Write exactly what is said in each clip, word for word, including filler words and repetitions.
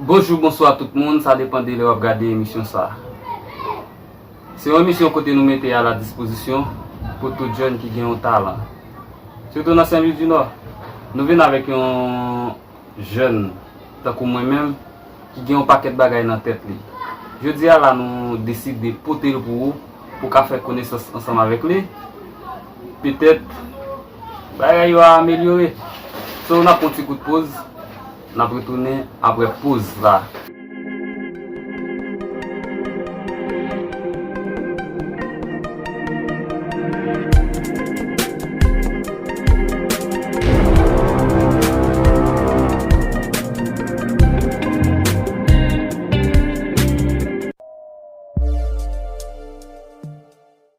Bonjou, bonswa tout moun, sa depann de lè w ap gade emisyon sa. Se yon emisyon kote nou mete a la dispozisyon pou tout jèn ki gen yon talan. Sitou nan Senlwi di Nò, nou vin avèk yon jèn tankou mwen menm ki gen yon pakèt bagay nan tèt li. Jodi a la nou deside pote l pou ou, pou w ka fè konesans ansanm avèk li. Petèt bagay yo a amelyore. So, n ap pran ti kout poz, n ap retounen apre poz la.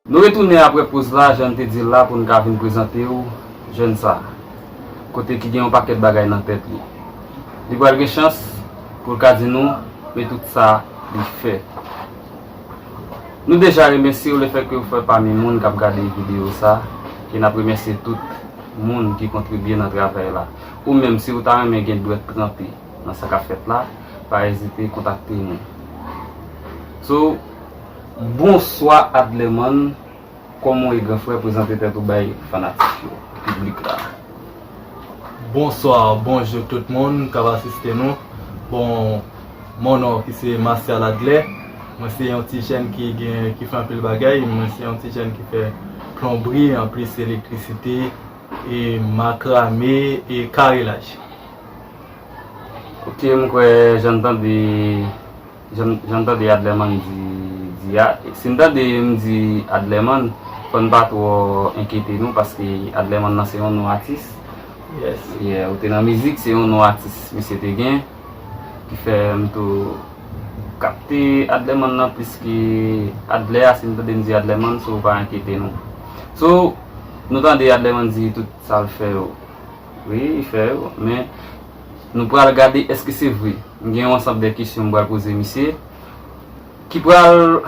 Nou retounen apre poz la, jan n te di l la, pou n ka vin prezante w jèn sa, kote ki gen yon pakèt bagay nan tèt li. Li pral gen chans pou l ka di nou, men tout sa li fè. Nou deja remèsye w lefètke w fè pami moun k ap gade videyo sa, e n ap remèsye tout moun ki kontribye nan travay la. Ou menm, si w ta renmen gen dwèt tranpe nan sa k ap fèt la, pa ezite kontakte nou. So, bonswa Adlerman, kòman w ye gran frè, prezante tèt ou bay fanatik yo, piblik la. Bonswa, bonjou tout moun k ap asiste nou. Bon, mon non ki se Martial Adler. Mwen se yon ti jèn ki gen, ki fè anpil bagay. Mwen se yon ti jèn ki fè plonbri, anplis elektrisite, e makrame, e karelaj. Ok, m kwè jan n tande, jan, jan n tande Adlerman di, di a. Si n tande m di Adlerman, fò n pa twò enkyete nou, paske Adlerman nan se yon non atis. Yes. Yeah, ou te nan mizik, se yon non atis misye te gen, ki fè m tou kapte Adlerman nan plis ke Adler a. Si n tande m di Adlerman, so pa enkyete nou. So, nou tande Adlerman di tout sa l fè yo. Wi, li fè yo, men nou pral gade èske se vre. M gen yon ansanm de kesyon m pral poze misye ki pral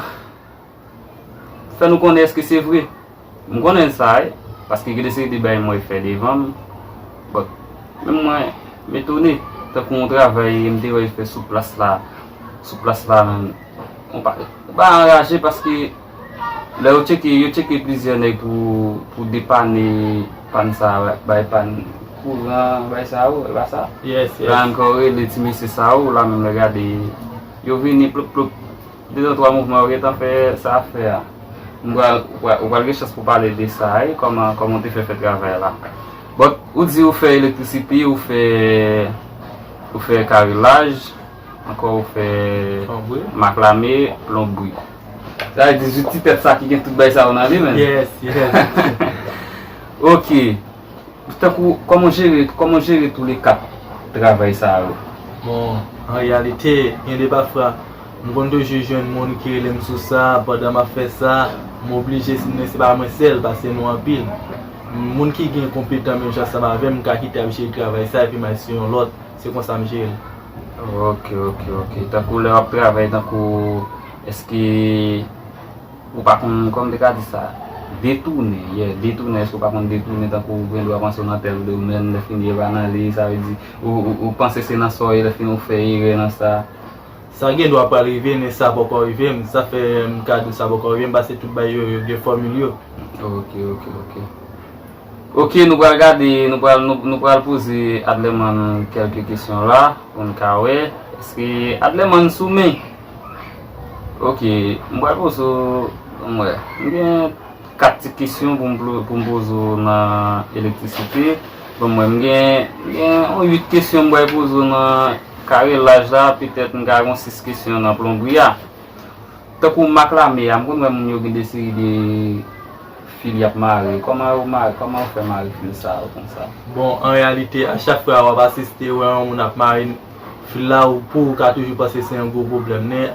fè nou konnen èske se vre. M konnen sa, wi, paske gen de seri de bagay m wè l fè devan m. But, menm mwen, m etone, tankou yon travay m te wè l fè sou plas la, sou plas la menm. Ou pa, ou pa anraje paske lè yo tcheke, yo tcheke plizyè nèg pou, pou depane pàn sa, bay pàn kouran, bay sa yo, e pa sa? Yes, yes. La ankò rele ti mesye sa yo, la menm lè gade, yo vini ploup ploup, de twa twa mouvman yo gentan fè sa ap fè a. M pral, ou pral, ou pral gen chans pou pale de sa, e kòman, kòman w te fè fè travay la. But, ou di ou fè elektrisite, ou fè, ou fè karelaj, ankò ou fè maklame, plonbri. Sa vle di zouti tèt sa ki gen tout bagay sa yo nan li menm. Yes, yes. Ok. Tankou, kòman w jere, kòman w jere tou le kat travay sa yo? Bon, an reyalite, gen de pafwa, m konn toujou jwenn moun ki rele m sou sa, pandan m ap fè sa, m oblije, sinon se pa mwen sèl, paske nou anpil. Moun ki gen konpetan menm jan ansanm avè m, m ka kite ap jere travay sa, epi m al sou yon lòt. Se konsa m jere l. Ok, ok, ok. Tankou lè w ap travay, tankou, èske ou pa konn, kòman m te ka di sa? Detounen, yeah, detounen. Èske ou pa konn detounen, tankou ou gen dwa panse w nan tèl domèn, lè fini e pa nan li, sa vle di, ou, ou, ou panse se nan sa w ye, lè fini ou fè erè nan sa? Sa gen dwa pral rive, men sa poko rive m. Sa fè m ka di w sa poko rive m, paske tout bagay yo, yo gen fòmil yo. Ok, ok, ok. Ok, nou pral gade, nou pral, nou, nou pral poze Adlerman kèlke kesyon la, pou n ka wè. Èske Adlerman sou men? Ok, m pral poze w, m wè. M gen kat ti kesyon pou m plo-, pou m poze w nan elektrisite. Bon, mwen, m gen, m gen yon uit kesyon m pral poze w nan karelaj la, petèt m ka gen yon sis kesyon nan plonbri a. Tankou maklame a, m konn wè moun yo gen de seri de fil y ap mare. Kòman yo mare, kòman yo fè mare fil sa yo konsa? Bon, an reyalite, a chak fwa w ap asiste, wè yon moun ap mare fil la, ou pou ou ka toujou panse se yon gwo pwoblèm, men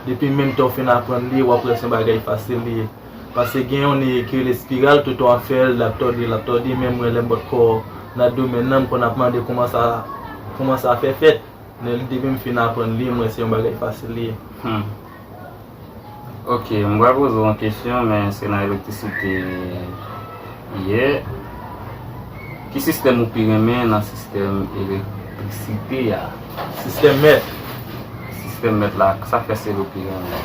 depi menm tan w fin aprann li, w ap wè se yon bagay fasil li ye. Paske gen yon ki rele espiral, toutan w ap fè l, l ap tòde, l ap tòde, menm mwen lè m potko nan domèn nan, m konn ap mande kòman sa, kòman sa fè fèt. Men depi m fin aprann li, m wè se yon bagay fasil li ye. Hmm. Ok, m pral poze w yon kesyon, men se nan elektrisite li ye. Ki sistèm ou pi renmen nan sistèm elektrisite a? Sistèm mèt. Sistèm mèt la, sa k fè se li w pi renmen?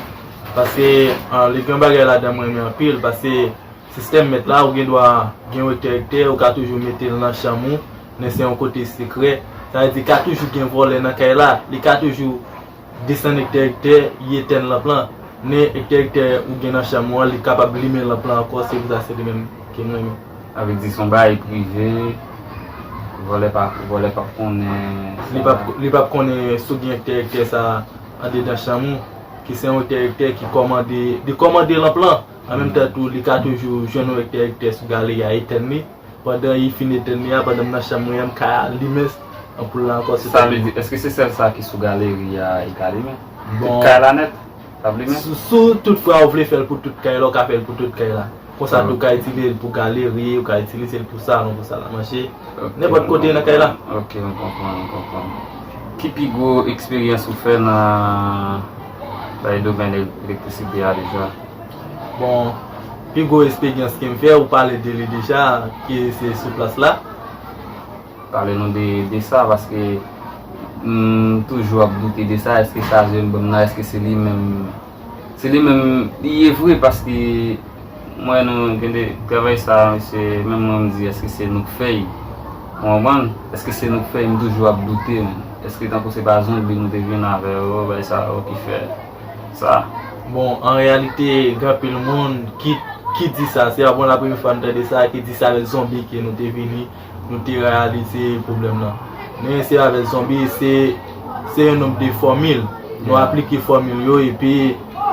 Paske, ah, li gen bagay ladan mwen renmen anpil, paske sistèm mèt la, ou gen dwa gen yon entèrektè, ou ka toujou mete l nan chanm ou, men se yon kote sekrè. Sa vle di, ka toujou gen vòlè nan kay la, li ka toujou desann entèrektè, li etèn lanp lan. Men entèrektè ou gen nan chanm ou an, li kapab limen lanp lan ankò, se pou sa se li menm ke m renmen. Sa vle di se yon bagay prive, vòlè pa, vòlè p ap konnen. Li p ap, li p ap konnen si w gen entèrektè sa andedan chanm ou, ki se yon entèrektè ki kòmande, li kòmande lanp lan. An menm tan tou, li ka toujou jwenn yon entèrektè sou galeri a, etèn li. Pandan li fin etèn li a, pandan m nan chanm mwen an, m ka limen anpoul la ankò. Sa vle di, èske se sèl sa ki sou galeri a, li ka limen? Tout kay la nèt, l ap limen? Si, si w tout fwa ou vle fè l pou tout kay la, ou ka fè l pou tout kay la. Konsa tou, ou ka itilize l pou galeri, ou ka itilize l pou salon, pou sal a manje. Nenpòt kote nan kay la. Ok, m konprann, m konprann. Ki pi gwo eksperyans ou fè nan, bay domèn elektrisite a deja? Bon, pi gwo eksperyans ke m fè, ou pale de li deja, ke se sou plas la. Pale nou de, de sa, paske m toujou ap doute de sa, èske sa jèn bonm nan, èske se li menm, se li menm li ye vre, paske mwen nou gen de travay sa, mesye, menm mwen m di, èske se nou k fè l? Ou konprann? Èske se nou k fè l? M toujou ap doute, men. Èske tankou se pa zonbi nou te vin avè yo, bay sa yo ki fè sa? Bon, an reyalite, gen anpil moun ki, ki di sa, se pa bon la premye fwa m tande sa, ki di se avèk zonbi ke nou te vini, nou te reyalize pwoblèm nan. Men se avèk zonbi, se, se yon nonb de fòmil. Nou aplike fòmil yo, epi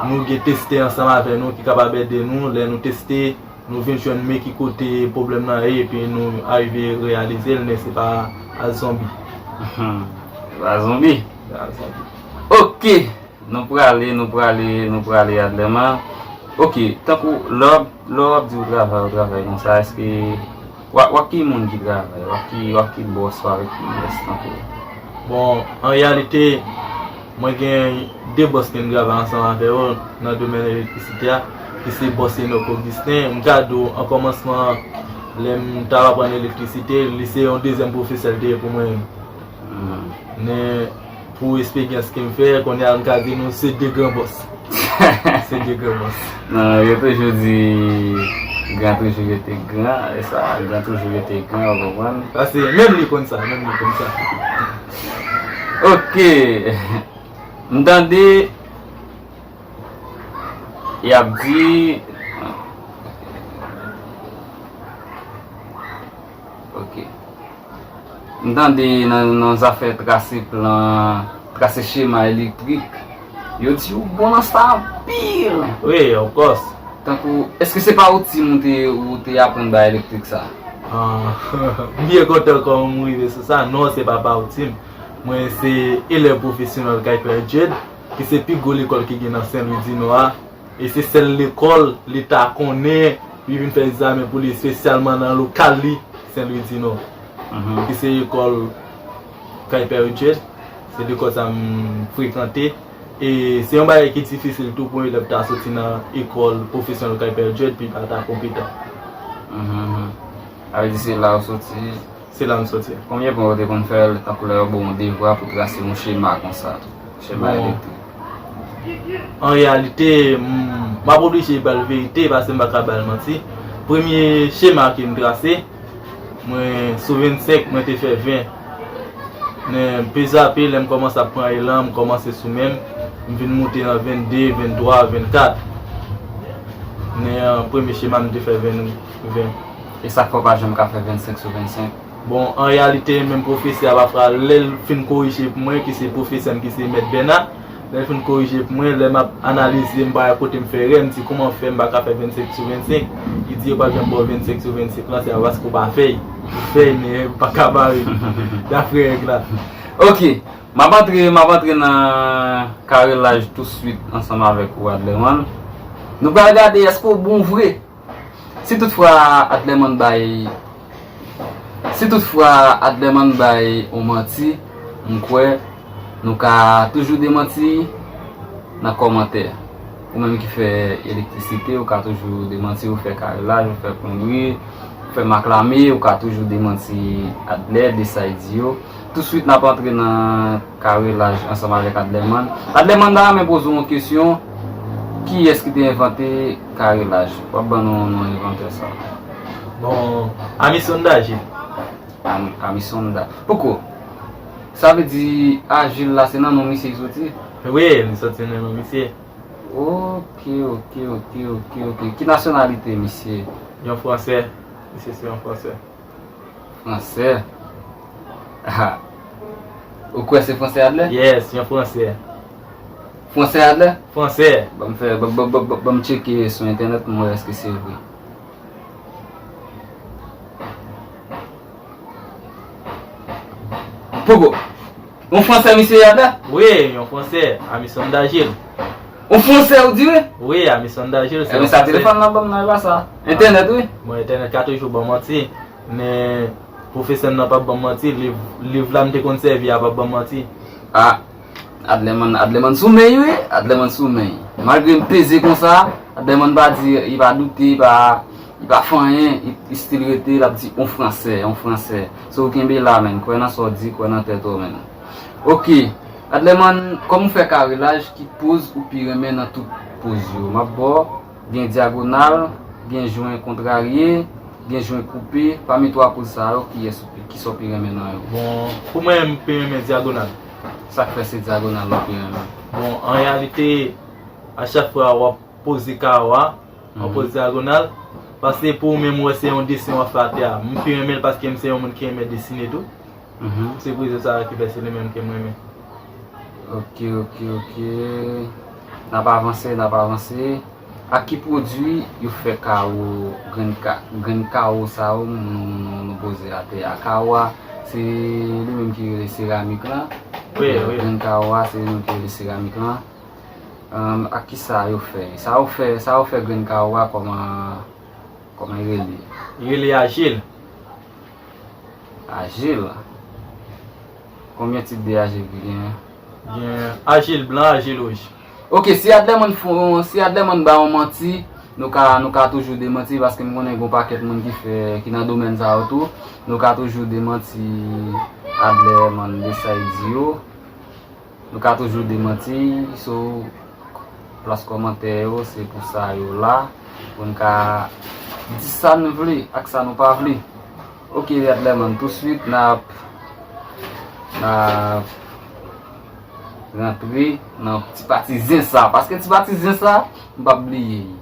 nou gen testè ansanm avè nou ki kapab ede nou, lè nou teste, nou vin jwenn men ki kote pwoblèm nan ye, epi nou arive reyalize l, men se pa a zonbi. Se pa zonbi. Se pa zonbi. Ok, nou prale, nou prale, nou prale Adlèman. Ok, tankou lè w ap, lè w ap di w travay, w travay konsa, èske w ak, w ak ki moun ki travay, w ak ki, w ak ki bòs ou avèk ki bòs tankou? Bon, an reyalite, mwen gen de bòs ke m travay ansanm avè yo nan domèn elektrisite a, ki se bòs Enock Augustin. M ka di w, an kòmansman, lè m t ap aprann elektrisite, li se yon dezyèm pwofesè l te ye pou mwen. Men, pou eksperyans ke m fè, kounye a m ka di nou se de gran bòs. Se de gran bòs. Non, yo toujou di gran toujou rete gran, e sa, gran toujou rete gran, ou konprann? Paske menm li konn sa, menm li konn sa. Ok. M tande y ap di, ok. M tande nan, nan zafè trase plan, trase chema elektrik, yo di ou bon nan sa anpil. Wi, of course. Tankou, èske se pa ou ti m ou te, ou te aprann bay elektrik sa? Ah, m byen kontan kòman m rive sou sa. Non, se pa pa ou ti m. Mwen se elèv pwofesyonèl Kay Pè Jed, ki se pi gwo lekòl ki gen nan Sen Lwi di Nò a. E se sèl lekòl Leta konnen, li vin fè egzamen pou li espesyalman nan lokal li, Sen Lwi di Nò. Ki se lekòl Kay Pè Richard. Se lekòl sa m frekante. E se yon bagay ki difisil tou pou yon elèv ta soti nan ekòl pwofesyonèl Kay Pè Richard, pi pa ta konpetan. Sa vle di se la ou soti? Se la m soti. Konbyen pwen ou te konn fè, tankou lè yo ba w yon devwa pou trase yon chema konsa? Chema elektrik. An reyalite, m, m ap oblije ba l verite, paske m pa ka ba l manti. Premye chema ke m trase, mwen, sou vennsenk, mwen te fè ven. Men, pezape, lè m kòmanse ap pran elan, m kòmanse sou men m, m vin moute nan vennde, venntwa, vennkat. Men, premye chema m te fè ven, ven. E sa k fè w pa janm ka fè vennsenk sou vennsenk? Bon, an reyalite, menm pwofesè a, pafwa, lè l fin korije pou mwen, ki se pwofesè m, ki se Mèt Bèna, lè l fin korije pou mwen, lè m ap analize, m pa wè kote m fè erè, m di, kòman fè m pa ka fè vennsenk sou vennsenk? Li di, yo p ap janm ba w vennsenk sou vennsenk lan, se pa paske w pa fè l. Ou fè l, men ou pa ka bare l, daprè règ la. Ok, m ap antre, m ap antre nan karelaj touswit ansanm avèk ou, Adlerman. Nou pral gade èske w bon vre. Si toutfwa Adlerman bay, si toutfwa Adlerman bay yon manti, m kwè nou ka toujou demanti nan kòmantè. Ou menm ki fè elektrisite, ou ka toujou demanti, ou fè karelaj, ou fè plonbri, ou fè maklame, ou ka toujou demanti Adler de sa l di yo. Touswit n ap antre nan karelaj ansanm avèk Adlerman. Adlerman, m ta renmen poze w yon kesyon. Kiyès ki te envante karelaj? W ap ban nou non envantè sa. Bon, Amisonda Gilles. Am- Amisonda. Poko. Sa vle di Ajil la se nan non misye li soti? Wi, li soti nan non misye. Ok, ok, ok, ok, ok. Ki nasyonalite misye? Yon Fransè. Misye se yon Fransè. Fransè. Ah. Ou kwè se Fransè Adler? Yes, yon Fransè. Fransè Adler? Fransè. Ban m fè, ban ban- ban- ban- ban m tcheke sou entènèt m wè èske se vre. Pogo. Yon Fransè misye Adler? Wi, yon Fransè, Amisonda Gilles. Yon Fransè ou di wi? Wi, Amisonda Gilles, se Ebyen yon sa Fransè. Telefòn nan ban m nan e pa sa. Entènèt wi. Bon, entènèt ka toujou ban manti, men pwofesè m nan p ap ban manti, liv, liv la m te konn sèvi a p ap ban manti. Ah, Adlerman, Adlerman sou men wi, Adlerman sou men. Malgre m peze konsa, Adlerman pa di, li pa doute, li pa, li pa fè anyen, li, li still rete, l ap di yon Fransè, yon Fransè. So ou kenbe la menn, kwè nan sa w di, kwè nan tèt ou menn. Ok, Adlerman, kòm ou fè karelaj, ki poz ou pi renmen nan tout poz yo? M ap ba w, gen dyagonal, gen jwen kontrarye, gen jwen koupe, pami twa poz sa yo, kiyès ou pi, kisa w pi renmen nan yo? Bon, pou mwen, m pi renmen dyagonal. Sa k fè se dyagonal ou pi renmen? Bon, an reyalite, a chak fwa w ap poze kawo a, w ap poze dyagonal, paske pou ou menm, ou wè se yon desen w ap fè atè a. M pi renmen l paske m se yon moun ki renmen desine tou. Mhm. Se pou rezon sa a ki fè se li menm ke m renmen. Ok, ok, ok. N ap avanse, n ap avanse. Ak ki pwodui yo fè kawo, grenn ka, grenn kawo sa yo nou, nou, nou poze atè a? Kawo a, se li menm ki rele seramik lan. Wi, wi. Grenn kawo a, se li menm ki rele seramik lan. Ahn, ak ki sa yo fè? Sa yo fè, sa yo fè grenn kawo a kòman, kòman yo rele? Li rele ajil. Ajil. Konbyen tip de ajil ki genyen? Gen ajil blan, ajil wouj. Ok, si Adlerman fon, si Adlerman ba yon manti, nou ka, nou ka toujou demanti paske m konnen gon pakèt moun ki fè, ki nan domèn sa yo tou. Nou ka toujou demanti Adlerman de sa l di yo. Nou ka toujou demanti sou plas kòmantè yo, se pou sa yo la. Pou n ka di sa nou vle ak sa nou pa vle. Ok, Adlerman, touswit n ap, n ap rantre nan ti pati zen sa. Paske ti pati zen sa, m p ap bliye l.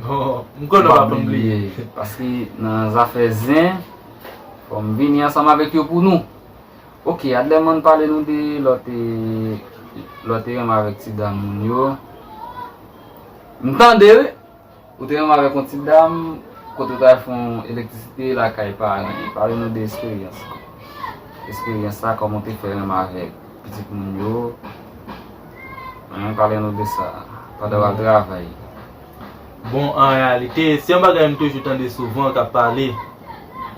Bon, m konnen w pa konn bliye. Paske nan zafè zen, fò m vini ansanm avèk yo pou nou. Ok, Adlerman pale nou de lè w te, lè w te renmen avèk ti dam moun yo. M tande wi, ou te renmen avèk yon ti dam, kote w t al fè yon elektrisite lakay paran. Pale nou de esperyans. Esperyans sa, kòman w te fè renmen avèk pitit moun yo. Hein, pale nou de sa. Pandan w al travay. Bon, an reyalite, se yon bagay m toujou tande souvan k ap pale.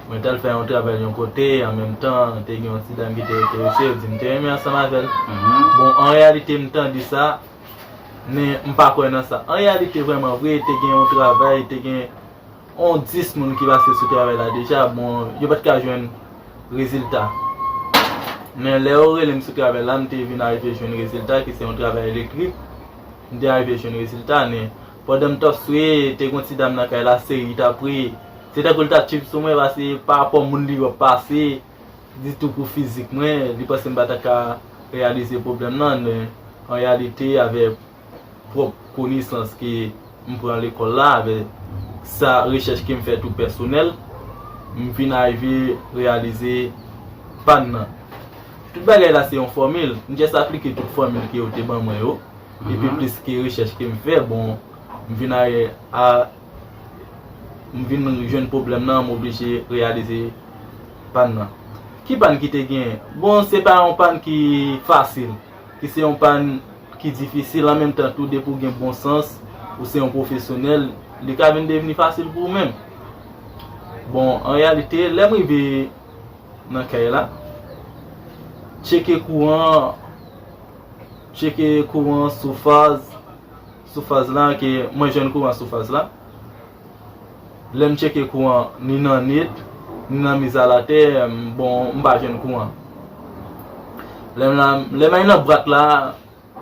Mwen t al fè yon travay yon kote, an menm tan, te gen yon ti dam ki te enterese, yo di m te renmen ansanm avè l. Mhm. Bon, an reyalite, m tande sa, men m pa kwè nan sa. An reyalite, vrèman vre, te gen yon travay, te gen yon dis moun ki pase sou travay la deja, bon, yo pa t ka jwenn rezilta. Men lè yo rele m sou travay la, m te vin arive jwenn rezilta, ki se yon travay elektrik. M te arive jwenn rezilta, men pandan m t ap swete, te gen yon ti dam nan kay la, seri t ap ri. Se tankou l t ap tchip sou mwen, paske pa rapò moun li wè pase, ditou pou fizik mwen, li panse m pa ta ka reyalize pwoblèm nan, men an reyalite, avèk pwòp konesans ke m pran lekòl la, avèk sa, rechèch ke m fè tou pèsonèl, m vin arive reyalize pàn nan. Tout bagay la se yon fòmil, m jis aplike tout fòmil ke yo te ban mwen yo, epi plis ke rechèch ke m fè, bon, m vin a, a, m vin jwenn pwoblèm nan, m oblije reyalize pàn nan. Ki pàn ki te genyen? Bon, se pa yon pàn ki fasil, ki se yon pàn ki difisil, an menm tan tou, depi w gen bon sans, ou se yon pwofesyonèl, li ka vin devni fasil pou ou menm. Bon, an reyalite, lè m rive nan kay la, tcheke kouran, tcheke kouran sou faz, sou faz la, ke mwen jwenn kouran sou faz la. Lè m tcheke kouran, ni nan net, ni nan mizalatè, m, bon, m pa jwenn kouran. Lè m la, lè m al nan bwat la,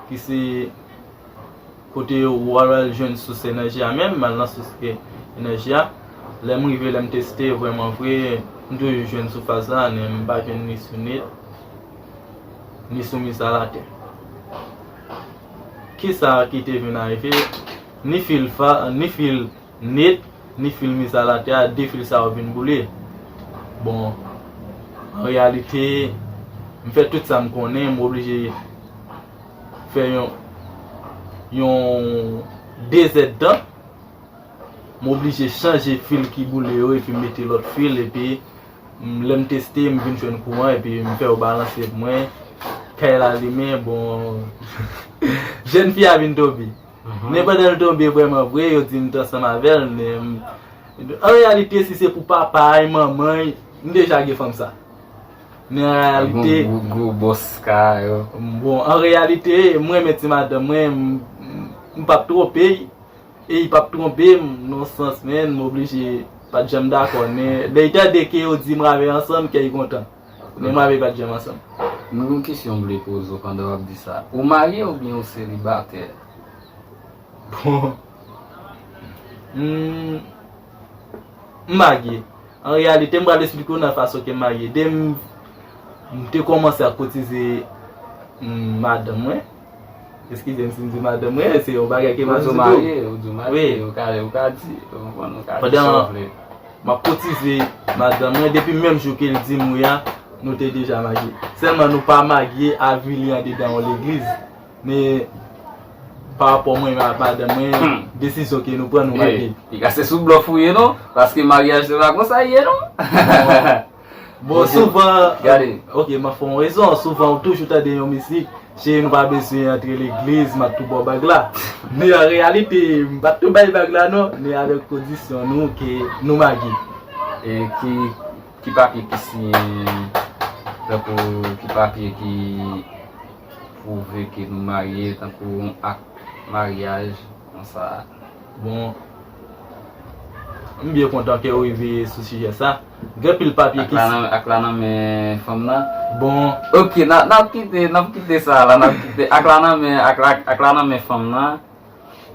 ki se kote ou al, al jwenn sous enèji a menm, m al nan sous e- enèji a. Lè m rive, lè m teste, vrèman vre, m toujou jwenn sou faz la, men m pa jwenn ni sou net, ni sou mizalatè. Kisa ki te vin arive? Ni fil fa, ni fil net, ni fil mizalatè a, de fil sa yo vin boule. Bon, an reyalite, m fè tout sa m konnen, m oblije fè yon, yon de zèdtan. M oblije chanje fil ki boule yo epi m mete lòt fil, epi m, lè m teste, m vin jwenn kouran, epi m fè yo balanse pou mwen. Kay la limen, bon, jèn fi a vin tonbe. Men pandan l tonbe vrèman vre, yo di m t ansanm avè l, men m, an reyalite, si se pou papa y, manman y, m deja gen fanm sa. Men an reyalite, gwo, gwo bòs ka yo. Bon, an reyalite, m renmen ti madanm mwen, m, m, m p ap twonpe y, e y p ap twonpe m, nan sans, men m oblije pa t janm dakò, men lè y tande ke yo di m avè ansanm, kè y kontan. Men m avè y pa t janm ansanm. Mwen gen yon kesyon m vle poze w pandan w ap di sa. Ou marye oubyen ou selibatè? Bon. Hmm, m marye. An reyalite, m pral esplike w nan fason ke m marye. De m, m te kòmanse ap kotize, hmm, madanm mwen. Eskize m si m di madanm mwen, se yon bagay ke m ap di tou. Ou di w marye, ou di w marye, ou ka, ou ka di, ou konprann, ou ka di sa w vle. Pandan m ap kotize madanm mwen, depi menm jou ke l di m wi a, nou te deja marye. Sèlman nou pa marye avili andedan yon legliz. Men, pa rapò mwen menm ak madanm mwen, desizyon ke nou pran, nou marye. Piga, se sou blòf ou ye non, paske maryaj se pa konsa l ye non. Bon, souvan, gade, ok, m ap fè yon rezon. Souvan, ou toujou tande yon mizik, cheri, nou pa bezwen antre legliz, m ap tou ba w bag la. Men an reyalite, m pa t tou bay bag la non, men avèk kondisyon nou ke nou marye. E ki, ki papye ki siyen, tankou ki papye ki pwouve ke nou marye, tankou yon ak maryaj, konsa. Bon, m byen kontan ke w rive sou sijè sa. Gen pil papye ki... Ak la nan, ak la nan men fanm nan. Bon. Ok, n a, n ap kite, n ap kite sa la, n ap kite. Ak la nan men, ak la, ak la nan men fanm nan.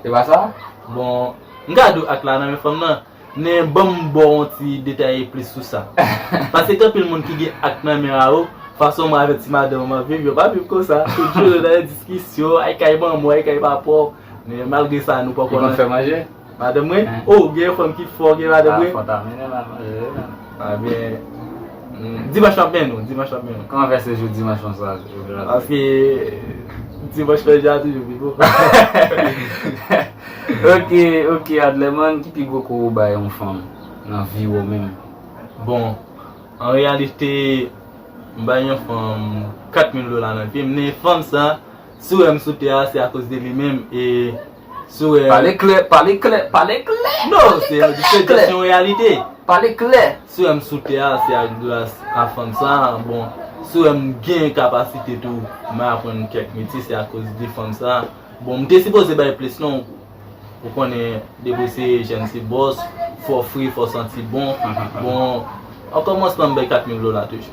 Se pa sa? Bon, m ka di w ak la nan men fanm nan. Men ban m ba w yon ti detay plis sou sa. Paske gen anpil moun ki gen ak nan men a yo, fason mwen avèk ti madanm mwen ap viv, yo pa viv konsa. Toujou yo nan diskisyon, ay kay manman w, ay kay papa w. Men malgre sa, nou poko nan... Li konn fè manje? Madanm mwen? Oh, gen fanm ki fò ke madanm mwen. Ah, fò ta mennen l al manje wi menm. Ah, byen, hmm, dimanch m ap mennen w, dimanch m ap mennen w. Kòman fè se jou dimanch konsa? Paske dimanch manje a toujou pi bon. Ok, ok, Adlerman, ki pi gwo kou ou bay yon fanm nan vi w menm? Bon, an reyalite, m bay yon fanm kat mil dola nan vi m, men fanm sa, si w wè m sou tè a, se akoz de li menm, e si w wè... Pale klè, pale klè, pale klè! Non, se, se just yon reyalite. Pale klè! Si w wè m sou tè a, se ak gras a fanm sa, bon, si w wè m gen kapasite tou, m aprann kèk metye, se akoz de fanm sa. Bon, m te sipoze bay plis non. Ou konnen, depi w se jèn, se bòs, fò fre, fò santi bon. Bon, an kòmansman, m bay kat mil dola toujou.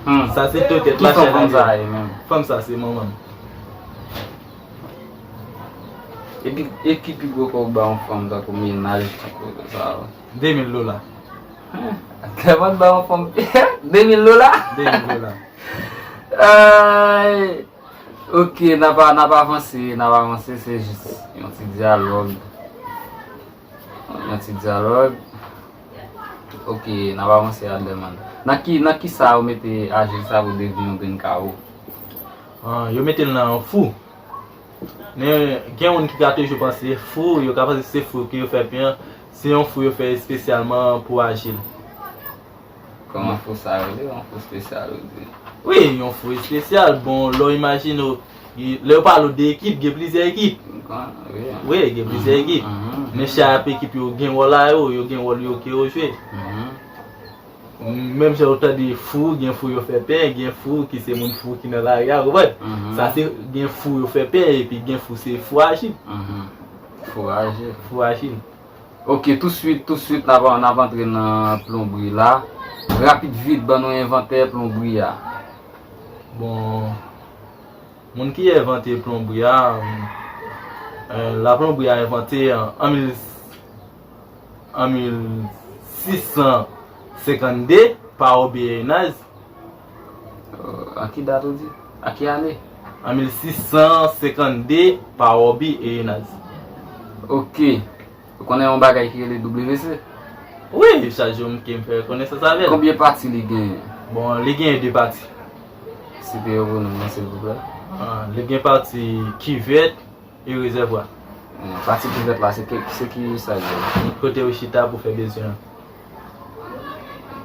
Hmm. Sa se to tèt la. Ki fanm sa ye menm? Fanm sa se manman m. Epi, e ki pi gwo kòb ba yon fanm tankou mennaj, tankou sa yo? De mil dola. Hmm. Adlerman ba yon fanm de mil dola? De mil dola. Ay. Ok, n ap, n ap avanse, n ap avanse, se jis yon ti dyalòg. Yon ti dyalòg. Ok, n ap avanse, Adlerman. Nan ki, nan ki sa yo mete ajil sa pou devni yon grenn kawo? Ah, yo mete l nan yon fou. Men gen moun ki ka toujou panse fou, yo ka panse se fou ke yo fè pen an, se yon fou yo fè espesyalman pou ajil. Kòman fou sa rele? Yon fou espesyal, ou di? Wi, yon fou espesyal. Bon, lè w imajine w, lè yo pale w de ekip, gen plizyè ekip. Wi, gen plizyè ekip. Men chak ekip yo gen wòl a yo, yo gen wòl yo ke yo jwe. Menm jan ou tande fou, gen fou yo fè pen, gen fou ki se moun fou ki nan lari a, ou konprann? Sa se gen fou yo fè pen, epi gen fou se fou ajil. Fou ajil. Fou ajil. Ok, touswit, touswit, n ap, n ap antre nan plonbri la. Rapid vit, ban nou envantè plonbri a. Bon, Moun ki envante plonbri a, euh, laplonbri a envante an, an mil, an mil sis san senkannde pa Obi Eyenaz. Euh, an ki dat ou di? A ki ane? An mil sis san senkannde pa Obi Eyenaz. Ok. Ou konnen yon bagay ki rele W C? Wi, chak jou m ke m fè konesans avè l. Konbyen pati li genyen? Bon, li genyen de pati. Site yo pou nou, non, silvouplè. Ah, li gen pati kivèt e rezèvwa. Eh, pati kivèt la, se ki, se ki sa l ye? Kote ou chita pou fè bezwen an.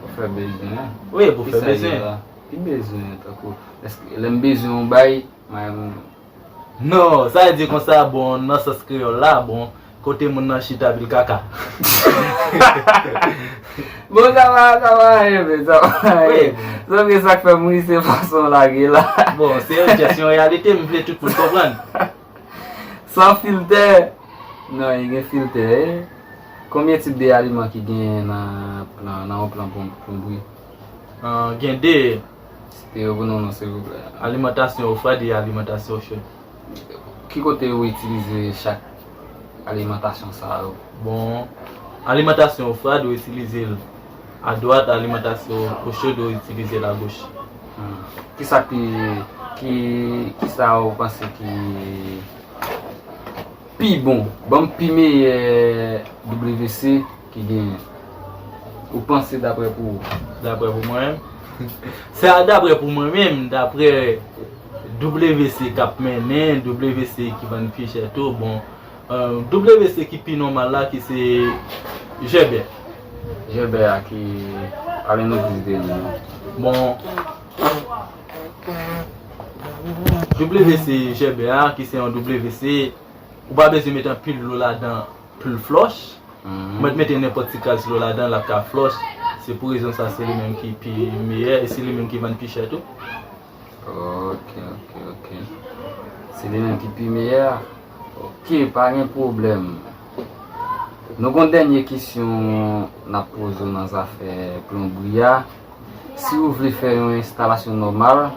Pou fè bezwen an? Wi, pou Ki fè sa l ye bezwen. La? Ki bezwen an, tankou? Èske lè m bezwen yon bay, mwen. Non, sa vle di konsa, bon, nan sans kreyòl la, bon, kote moun nan chita pil kaka. Bon, sa va, sa va, eh, men, sa va. Wi. Sa vle sa k fè m ri, se fason w lage la. Bon, se yon jès, yon reyalite, m vle tout moun konprann. San filtè. Non, li gen filtè, eh. Konbyen tip de aliman ki genyen nan plan, nan yon plan plon-, plonbri? Ah, gen de. Site yo pou nou, non, silvouplè. Alimantasyon o frad e alimantasyon o cho. Ki kote yo itilize chak alimantasyon sa yo? Bon, alimantasyon o frad, yo itilize l adwat, alimantasyon o cho, yo itilize l agoch. Hmm. Kisa ki, ki, kisa ou panse ki pi bon? Ban m pi meyè W C ki genyen. Ou panse daprè pou ou? Daprè pou mwen menm. Se a daprè pou mwen menm, daprè W C k ap mennen, W C ki vann pi chè tou, bon, euh, W C ki pi nòmal la ki se Gerber. Gerber a ki, pale nou plis de li non. Bon, W C Gerber a ki se yon W C, ou pa bezwen mete anpil dlo ladan pou l flòch. Ou mèt mete nenpòt ti kras dlo ladan l, l ap ka flòch. Se pou rezon sa, se li menm ki pi meyè e se li menm ki vann pi chè tou. Ok, ok, ok. Se li menm ki pi meyè a? Ok, pa gen pwoblèm. Nou gon dènye kesyon n ap poze w nan zafè plonbri a. Si ou vle fè yon enstalasyon nòmal,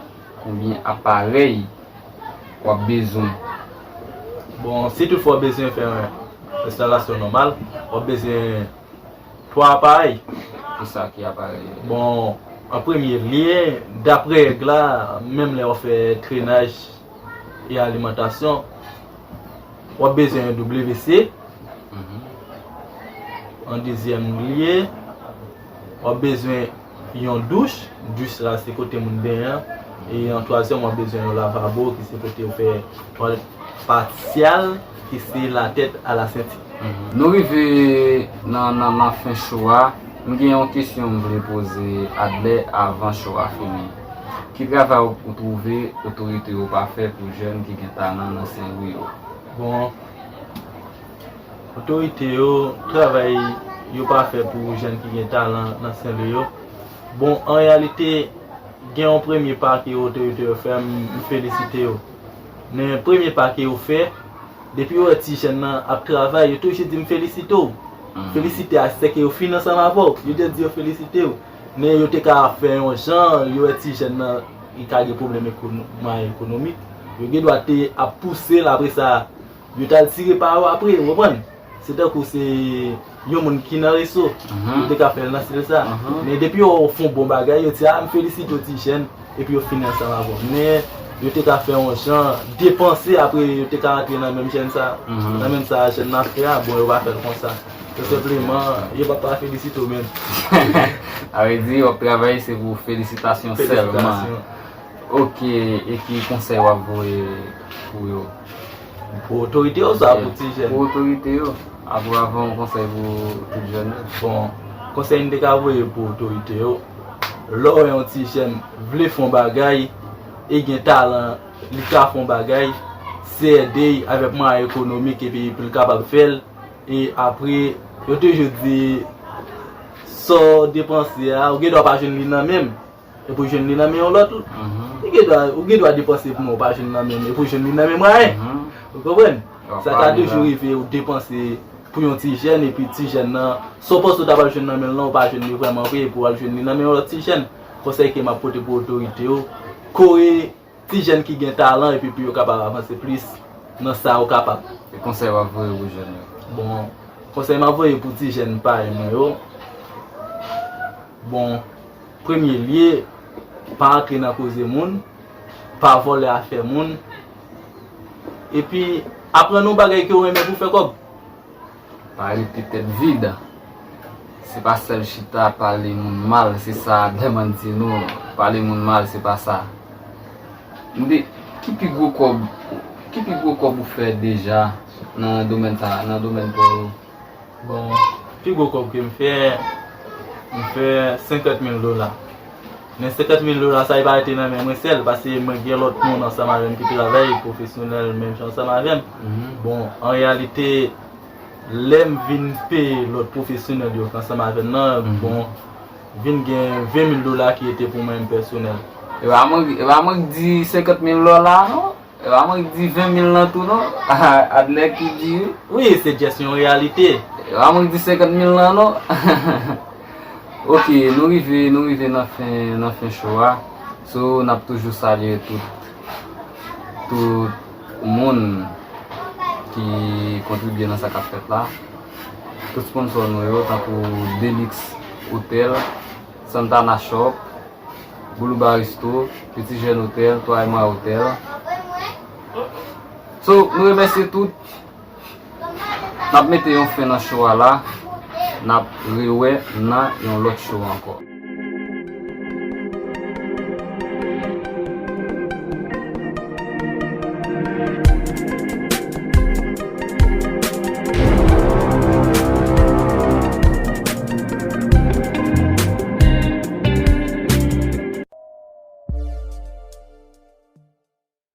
konbyen aparèy w ap bezwen? Bon, si toutfwa w bezwen fè yon enstalasyon nòmal, w ap bezwen twa aparèy. Kisa ki aparèy yo? Bon, an premye lye, daprè règ la, menm lè w fè drenaj e alimantasyon, w ap bezwen yon W C. An dezyèm lye, w ap bezwen yon douch. Douch la, se kote moun benyen an. E an twazyèm, w ap bezwen yon lavabo, ki se kote yo fè twalèt pasyal, ki se latèt a la senti. Nou rive nan, nan, nan fen show a. M gen yon kesyon m vle poze Adlè avan show a fini. Ki travay ou, ou twouve otorite yo pa fè pou jèn ki gen talan nan Senlwi yo? Bon, otorite yo, travay yo pa fè pou jèn ki gen talan nan Senlwi yo. Bon, an reyalite, gen yon premye pa ke otorite yo fè, m, m felisite yo. Men premye pa ke yo fè, depi yo wè ti jèn nan ap travay, yo toujou di m felisite w. Felisite a, se ke yo fin ansanm avè w. Yo te di yo felisite w. Men yo te ka fè yon jan, yo wè ti jèn nan, li ka gen pwoblèm ekono-, mwayen ekonomik. Yo gen dwa te ap pouse l, apre sa, yo t al tire pa yo apre, ou konprann? Se tankou se yon moun ki nan reso, yo te ka fè l nan stil sa. Men depi yo fè yon bon bagay, yo di, a, m felisite w ti jèn, epi yo fin ansanm avè w. Men yo te ka fè yon jan depanse, apre yo te ka antre nan menm jèn sa, nan menm sa jèn nan fè a, bon, yo pa fè l konsa. Tou senpleman, yo pa pa felisite w menm. A vle di, w ap travay, se pou felisitasyon sèlman. Felisitasyon. Ok, e ki konsèy w ap voye pou yo? Pou otorite yo, sa pou ti jèn? Pou otorite yo. Apre, avan yon konsèy pou tout jèn yo. Bon, konsèy m te ka voye pou otorite yo, lè w wè yon ti jèn vle fè yon bagay, e gen talan, li ka fè yon bagay, se ede l avèk mwayen ekonomik epi pou l kapab fè l. E apre, yo toujou di, sa w depanse a, ou gen dwa pa jwenn li nan men m. Epi w jwenn li nan men yon lòt. Ou gen dwa, ou gen dwa depanse pou mwen, ou pa jwenn nan men m, epi w jwenn li nan men mwen. Ou konprann? Sa ka toujou rive, ou depanse pou yon ti jèn, epi ti jèn nan, sa w panse w ta pral jwenn nan men l lan, ou pa jwenn li vrèman vre, epi w al jwenn li nan men yon lòt ti jèn. Konsèy ke m ap pote pou otorite yo, kore Ti jèn ki gen talan epi pou yo kapab avanse plis nan sa yo kapab. E konsèy w ap voye pou jèn yo? Bon, konsèy m ap voye pou ti jèn parèy mwen yo, bon, premye lye, pa antre nan koze moun, pa vòlè afè moun, epi aprann yon bagay ke w renmen pou w fè kòb. Pa rete tèt vid. Se pa sèl chita pale moun mal, se sa Dèmann di nou. Pale moun mal, se pa sa. M di, ki pi gwo kòb, ki pi gwo kòb ou fè deja nan domèn sa, nan domèn pa w? Bon, pi gwo kòb ke m fè, m fè senkant mil dola. Men senkant mil dola sa, li pa rete nan men mwen sèl, paske mwen gen lòt moun ansanm avè m ki travay pwofesyonèl menm jan ansanm avè m. Bon, an reyalite, lè m vin peye lòt pwofesyonèl yo k ansanm avè m nan, bon, vin gen ven mil dola ki rete pou mwen menm pèsonèl. E pa mank, e pa mank di senkant mil dola non. E pa mank di ven mil lan tou non. Adlè ki di wi. Wi, se jès yon reyalite. E pa mank di senkant mil lan non. Ok, nou rive, nou rive nan fen, nan fen show a. So, n ap toujou salye tout, tout moun ki kontribye nan sa k ap fèt la. Tout sponsò nou yo, tankou Delix Hotel, Santana Shop, Boulou Baristo, Petit Jeune Hotel, Twa Emwa Hotel. So, nou remèsye tout. N ap mete yon fen nan show a la. N ap rewè nan yon lòt show ankò.